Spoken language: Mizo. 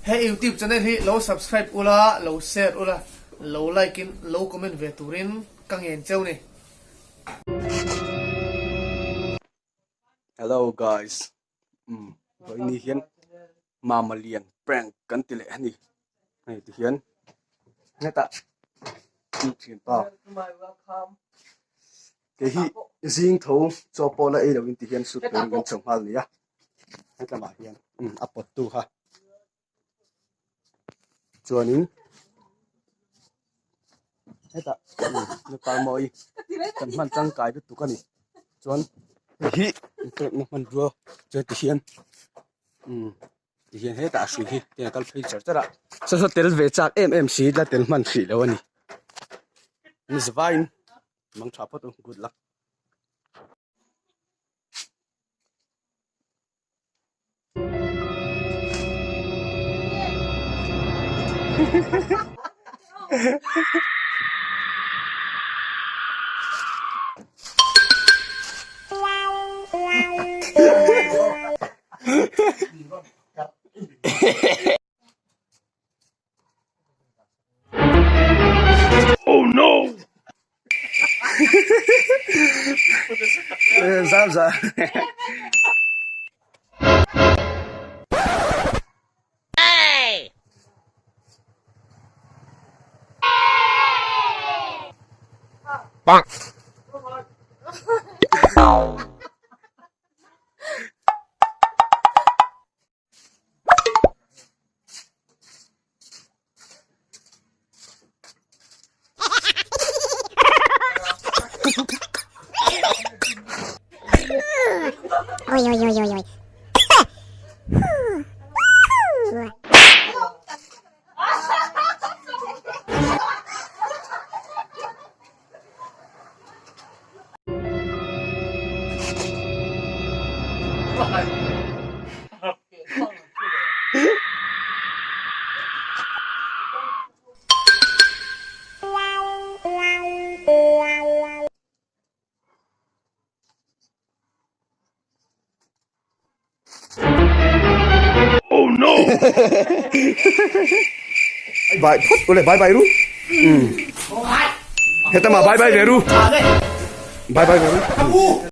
He YouTube channel hi lo subscribe ula, lo share ula, lo like in lo comment ve turin ka ngen cheu ni. Hello guys umm vawiin ni hian mama lian prank kan ti leh a ni hei ti hian hetah thianpa kei hi zing tho chaw pawh la ei loin ti hian sut turin kan chho nghal nia hetlangah hian umm a pawt tu kha chuanin hetah umm mawi kan hman tangkai lutuk a ni chuan hei hi inpekna hmanrua chuan ti hian umm ti hian hetah a hrui hi heng a kal phei char char a saw saw tel ve chak em em si la tel hman hrih lo a ni ni zavaiin mang tha phawt u good luck. Oh no! Zam zam. Bang. Oi oi oi oi oi. Oh no! Bye bye phawt ule bye bye ru. Hetama bye bye ve ru. Bye bye ve ru.